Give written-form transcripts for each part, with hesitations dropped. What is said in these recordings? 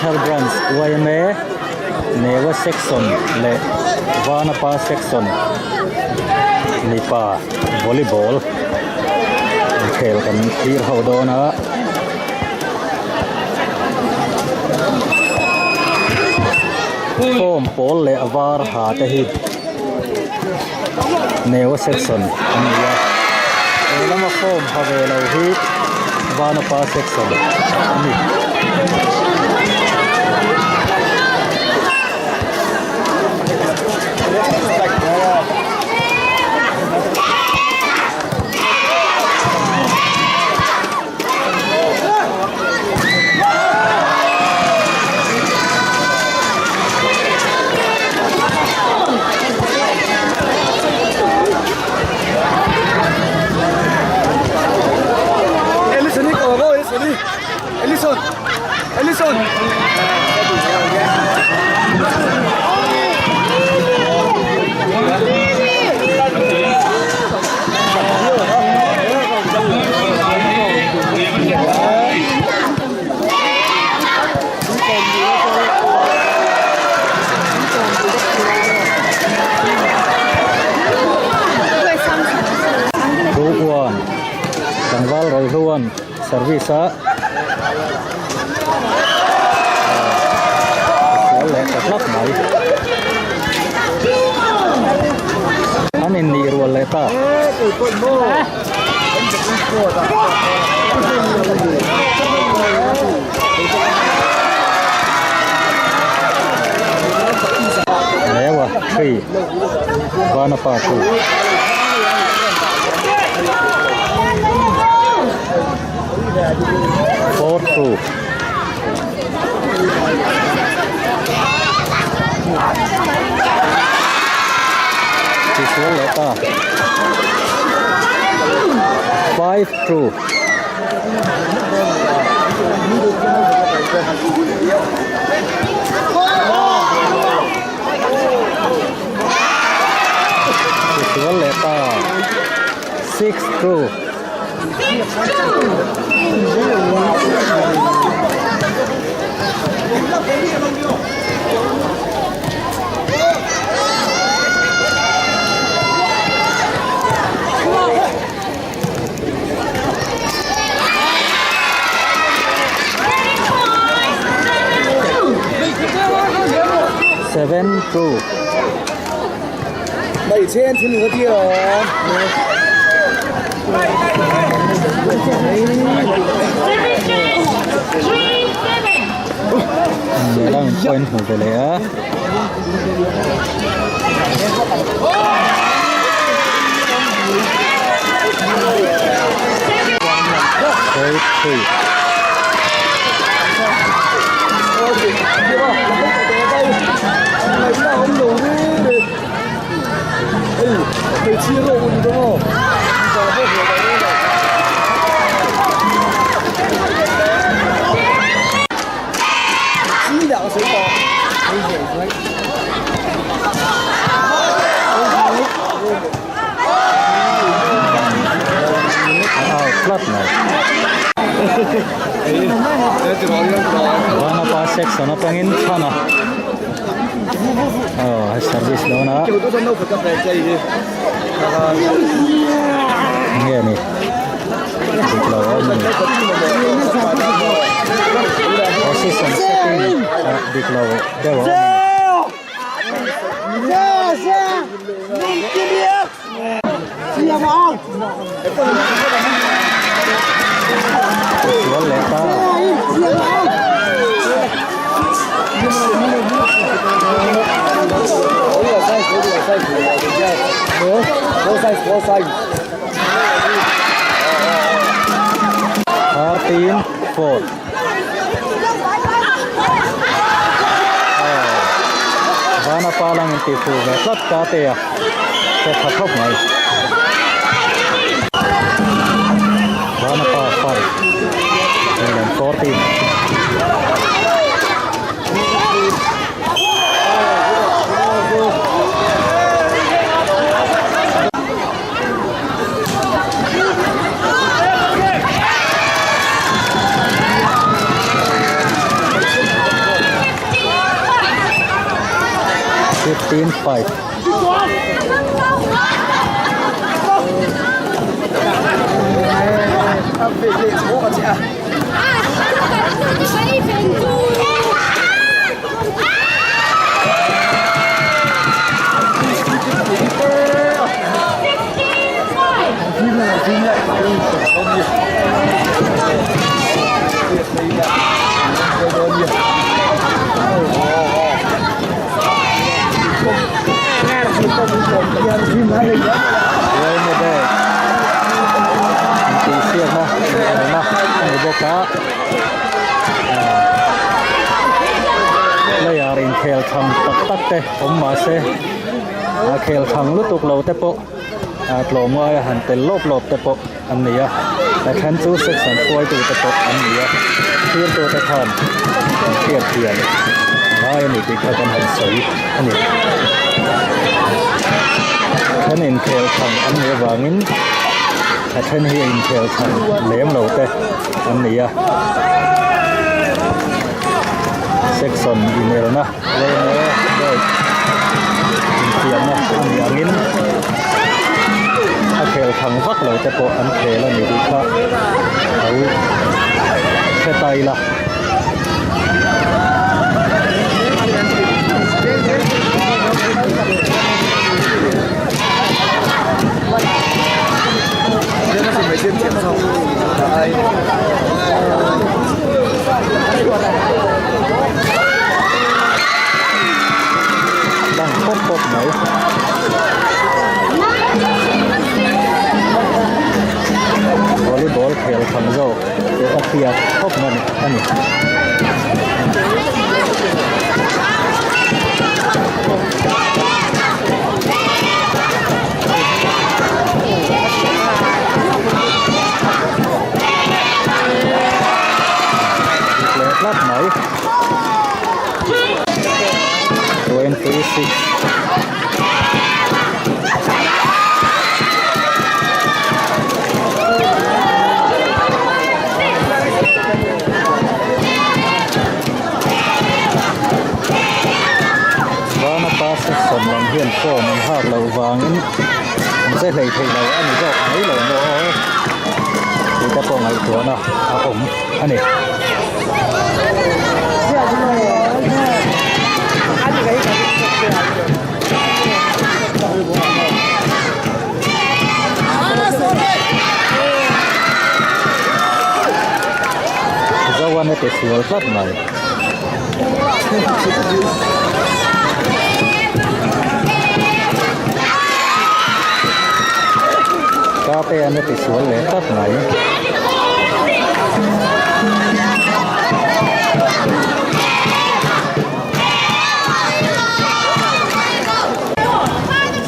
Vengthar Branch yma Newa Section leh Vanapa Section mipa volleyball inkhel kan thlir ho dawn a. Form pawl leh a var ha te hi Newa Section an ni a, he lama form ha ve lo hi Vanapa Section a ni. Group 1 tlangval Rohluan service a sual leh ta hlak mai an innih rual leh ta. Newa 3 Vanapa 2 4 2 Tisual leh ta. 5 2 Tisual leh ta. 6 2 7 2 Lehlam point hmu ve leh a. Eight three. A out tlat mai. Vanapa section atangin chhan a. Aw he service dawn a. Nge ni. Dik lo a ni. Position setting ah dik lo deuh a awm a ni. Sual leh ta. 13 4 Vanapa lang in tih fuh ve tlat ta te a che tha khawp mai. Vanapa 5 and 14. 16 5. Intihsiakna inelna a ni bawk a player inkhel tham tak tak te awm mahse a khel thang lutuk lo te pawh a tlawm ngaia han tel lawp lawp te pawh an ni a a then chu section hruaitu te pawh an ni a thirtu te khan an hriat thiam ngai a ni tih kha kan han sawi a ni then inkhel thang an nih avangin a then hi a inkhel thang lem lo te an ni a section inelna leng leh infiamna a nih angin a khel thang vak lo te pawh an khel a ni tih kha lo hre ta ila. Bang pawp pawp mai. Volleyball khel tham zawk te a hriat khawp mai a ni. Leh tlat mai. 26 Vana pa section lam hian form an hak loh vangin an che hlei thei lo a ni zawk mai lo maw aw tih te pawh ngaihtuahna a awm a ni. Zoan a ti sual tlat mai. Kate an a ti sual leh tlat mai.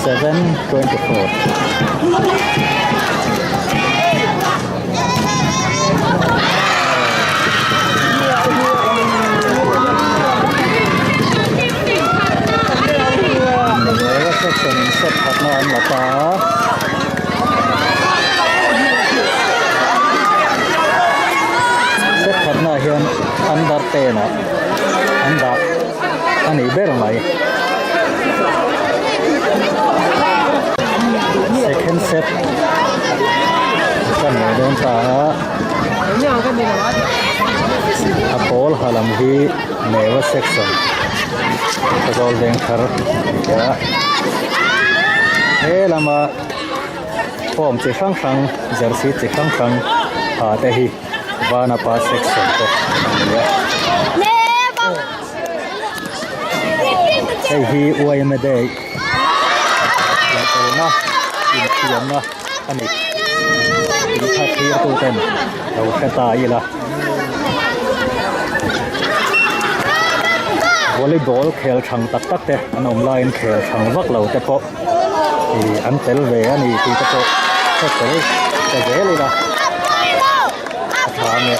7:24. Section in set khatna an la ta a. Set khatna hian under 10 ah an dah a nih ber mai. Second set kan leh dawn ta a a pawl ha lam hi Newa section Khawzawl veng thar a ni a he lama form chi hrang hrang jersey chi hrang hrang ha te hi Vanapa section te a ni a. Hei hi Uaime Day lehpelna inthiamna a ni. Tih kha thlir ten lo hre ta ila. Volleyball khel thang tak tak te an awm laiin khel thang vak lo te pawh ih an tel ve a ni tih te pawh hre tel ta zel ila a tha ang e.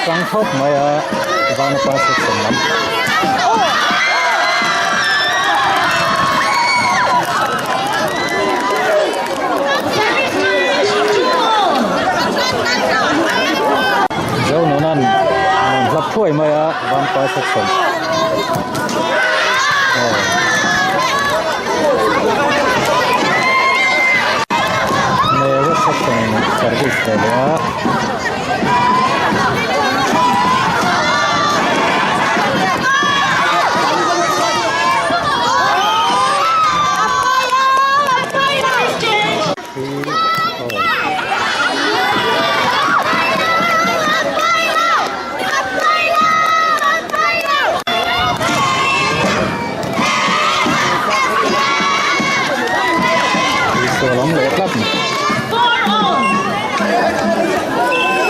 tang khawp mai a Vanapa section lam. Zonunan an hlap thuai mai a Vanpa section. Nero section in service ve leh a. Sual awm leh tlat ni.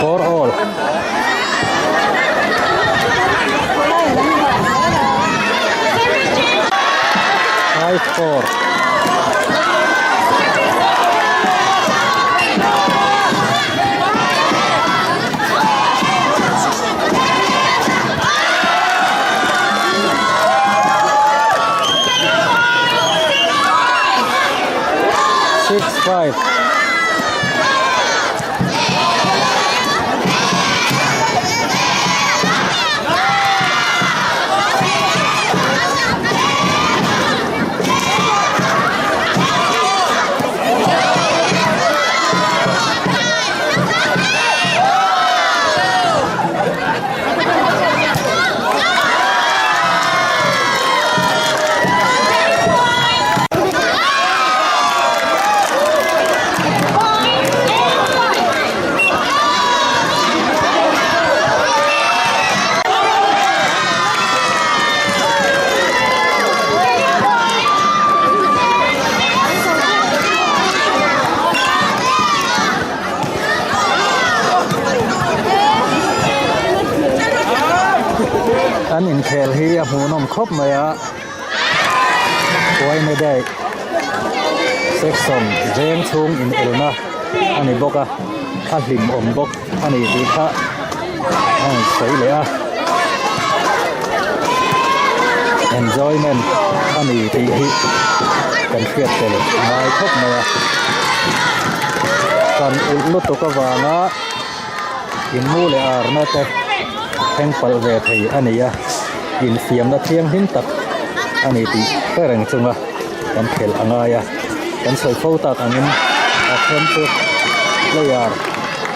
For all. 5 4. 6 5. An inkhel hi a hmuhnawm khawp mai a, Uaime daih section veng chhung inelna a ni bawk a, a hlimawm bawk a ni tih kha a rawn sawi leh a, enjoyment a ni tih hi kan hriat tel ngai khawp mai a, kan ulh lutuk avanga inmu leh arna te thleng palh ve thei a ni a, infiamna thianghlim tak a ni tih hre reng chunga kan khelh a ngai a, kan sawi fo tak angin a then chu player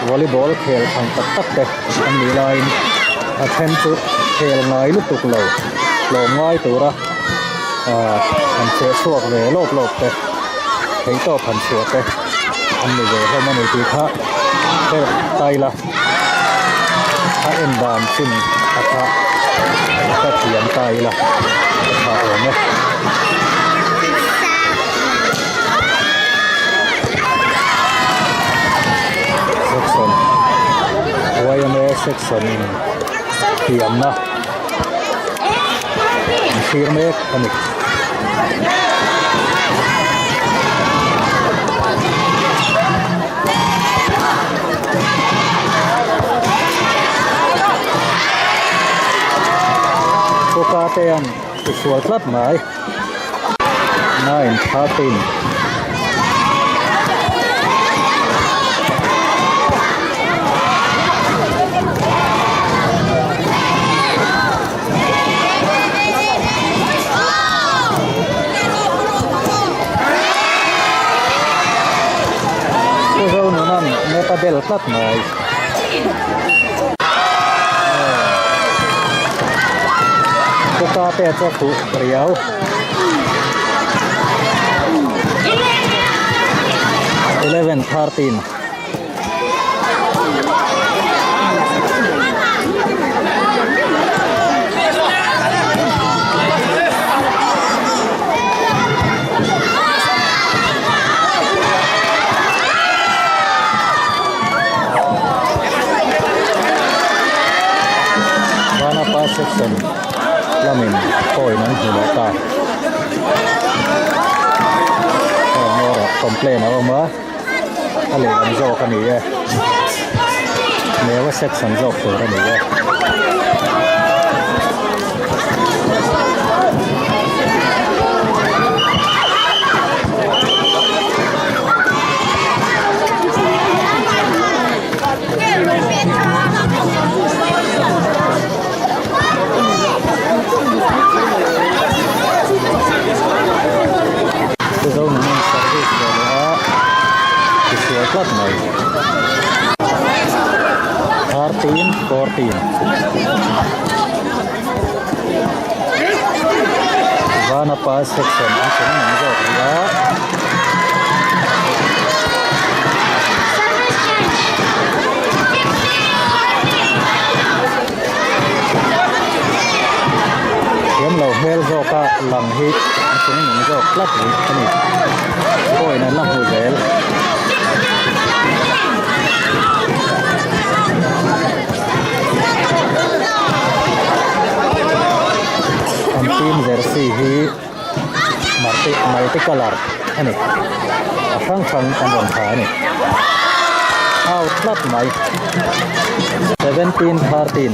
volleyball khel thang tak tak te an nih laiin a then chu khel ngai lutuk lo tlawm ngai tura ahh an cheh chhuak ve lawp lawp te theihtawp han chhuah te an ni ve hlawm a ni tih kha hre taila a en dan chin a kha ka thiam ta ila a tha awm e. Section YMA section in thiamna an thlir mek a ni. Kuka te an tisual tlat mai 9:13. Pu Zonunan net a bel tlat mai. Pu Kate chu a fuh riau. 11:13. Vanapa section lamin point an hmu leh ta. Heng erawh complaint a awm a. A lehlam zawk a ni e. Newa section zawk tur a ni e. Mizo nunun service ve leh a tisual tlat mai. 13 14 Vanapa section an chung nung zawk rih a. Thiam lo hmel zawka lang hi a chung nung zawk tlat rih a ni. Point an la hmu zel. An team jersey hi multi multi colour a ni. A hrang hrang an rawn ha a ni. Out tlat mai. 17 13.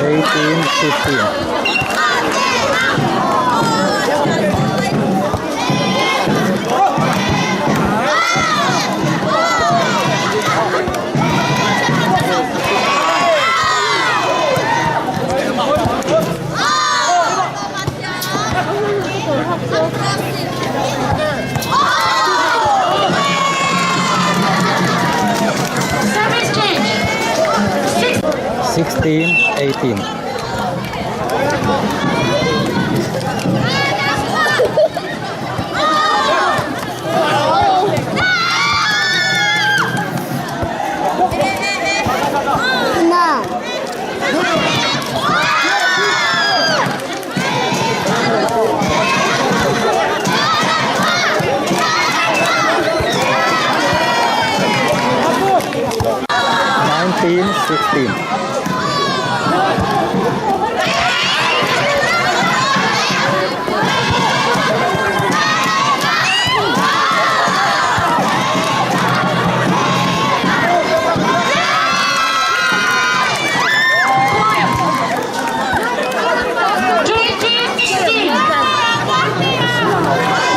18 15. 16 18. 19 16.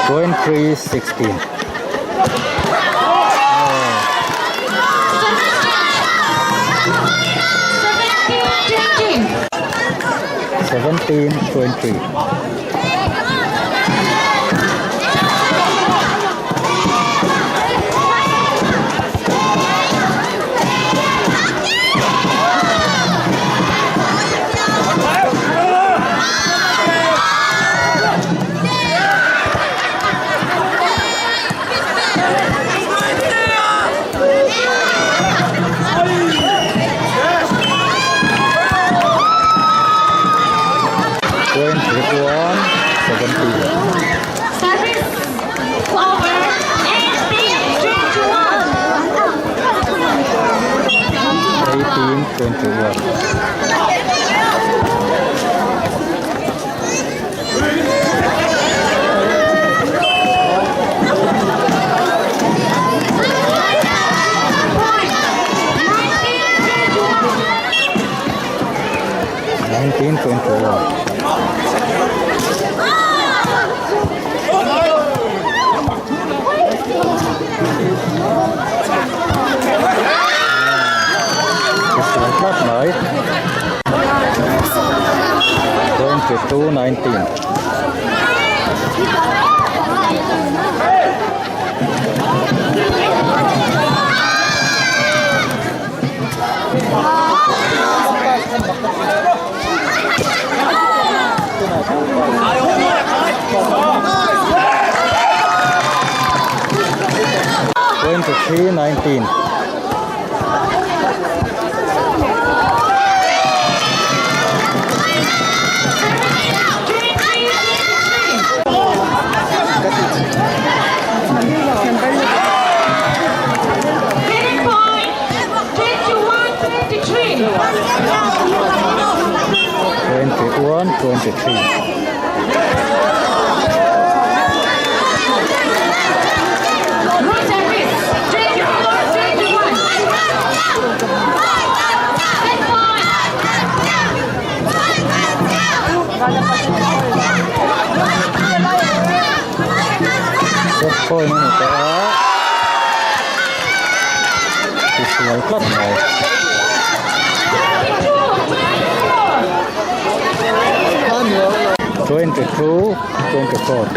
23 16. 17 20. 21 17. Service over 18 21. 18 21. Point 19 21. 19 21. Tlat mai. 22 19. 23 19. 21 23. Set point a ni tawh a, tisual tlat mai. 22 24.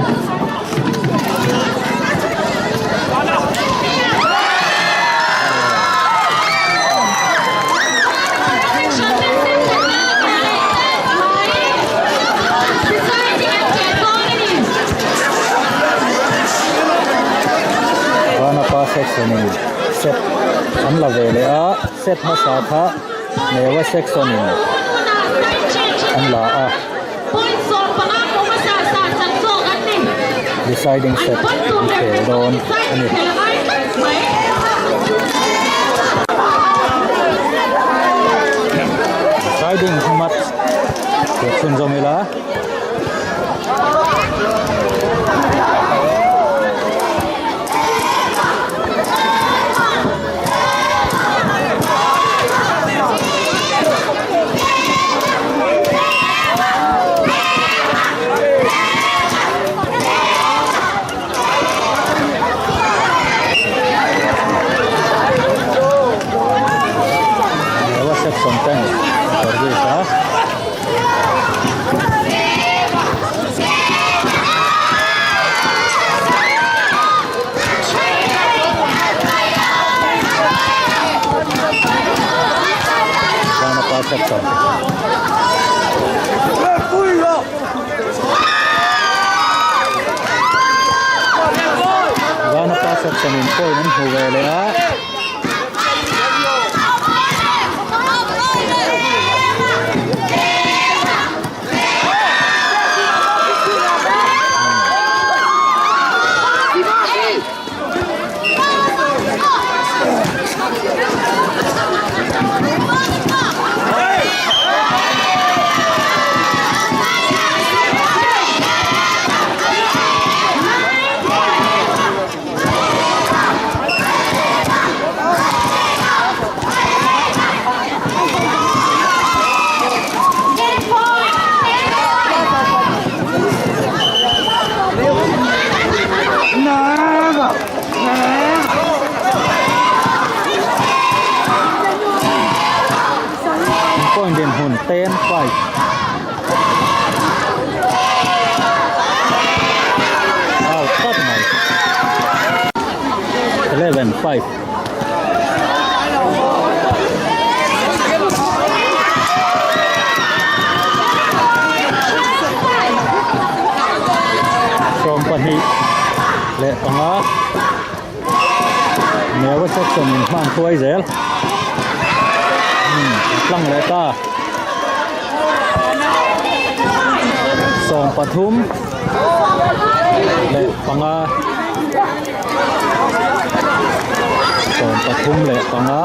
Vanapa section in set an la ve leh a, set hmasa kha Newa section in an la a. Deciding set an khel dawn a ni. Deciding match tih chhunzawm ila. Section ten service a. Vanapa section. Vanapa section in point an hmu ve leh a. Point dinhmun 10 5. Out tlat mai. 11 5. 12 leh panga Newa section in hman hruai zel. Umm tlang leh ta. 13 leh panga. 13 leh panga.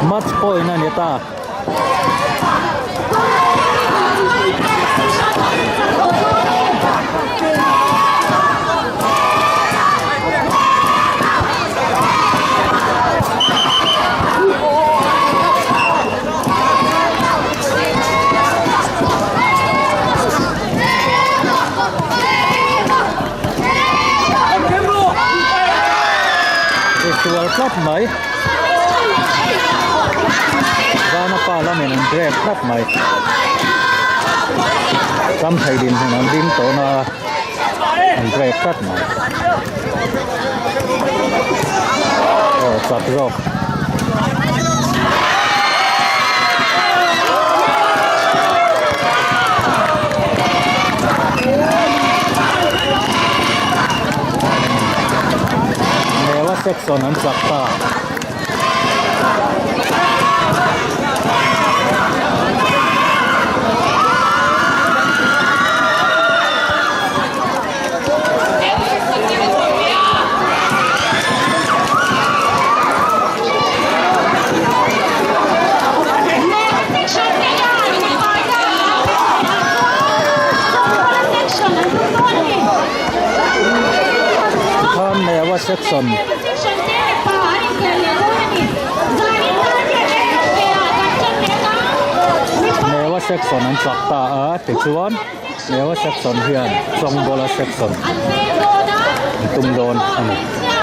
Match point a ni ta. tlat mai. Vanapa lamin an break tlat mai. Ram thei dinhmun an ding tawh na a, an break tlat mai. Aw chak zawk. Newa section an chak ta. Khan Newa section. Newa section an chak ta a tichuan Newa section hian Chawngbawla section an tum dawn a ni.